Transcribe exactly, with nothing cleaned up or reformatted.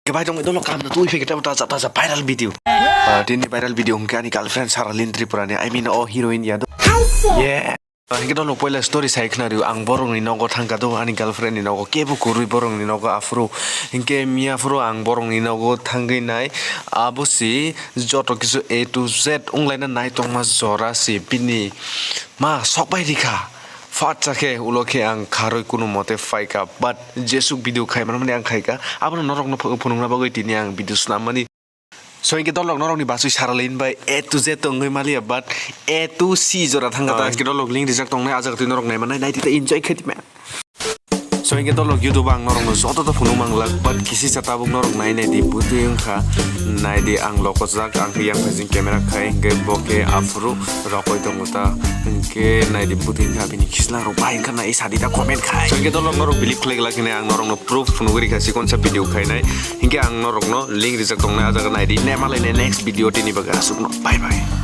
Kebai tong dolo kam da tui fike taja taja viral video. Ah, tini viral video hwnkhe ani girlfriend Saralin Tripura ni, I mean, o heroine ya do. Yeah. Ah, hwnkhe dolo poila story sai khna rio, ang borok ni nogo thangka do, ani girlfriend ni nogo, kebo kwrwi borok ni nogo aphuru. Hwnkhe miya phuru ang borok ni nogo thangwi nai, abo si joto kisu A to Z wnglaina nai tongma jora si bini ma sok bai rikha. Phatsa khe ulo khe ang kharwi kunu mote phaikha, but jesuk video khai manmani ang khaikha, abono norokno ph-, phunukna bagwi tini ang video swnammani. So, hwnkhe dolok norokni basui Saralin bai A to Z wngwi maliya, but A to C jora thangkha ta. Ah, hwnkhe dolok link rijak tongnai, ah jaga twi norok naimanai, naitwi ta enjoy khe twi man. So, hwnkhe dolok YouTube ang norokno joto to phunuk manglak, but kisisa tabuk norok nai naidi, bwtwi wngkha, naidi ang lokojak, ang khe yang phaising camera khai, hwnkhe bo khe aphuru rokoi tongo ta, hwnkhe naidi bwtwi wngkha bini khislak rok bai wngkha nai sadi ta comment khai. So, hwnkhe dolok norok believe khlai glak hwnwi ang norokno proof phunugwi rikha, sikonsa video khainai, hwnkhe ang norokno link rijak tongnai, ah jaga naidi, ne malainai next video tini bagwi aswkno, bye bye.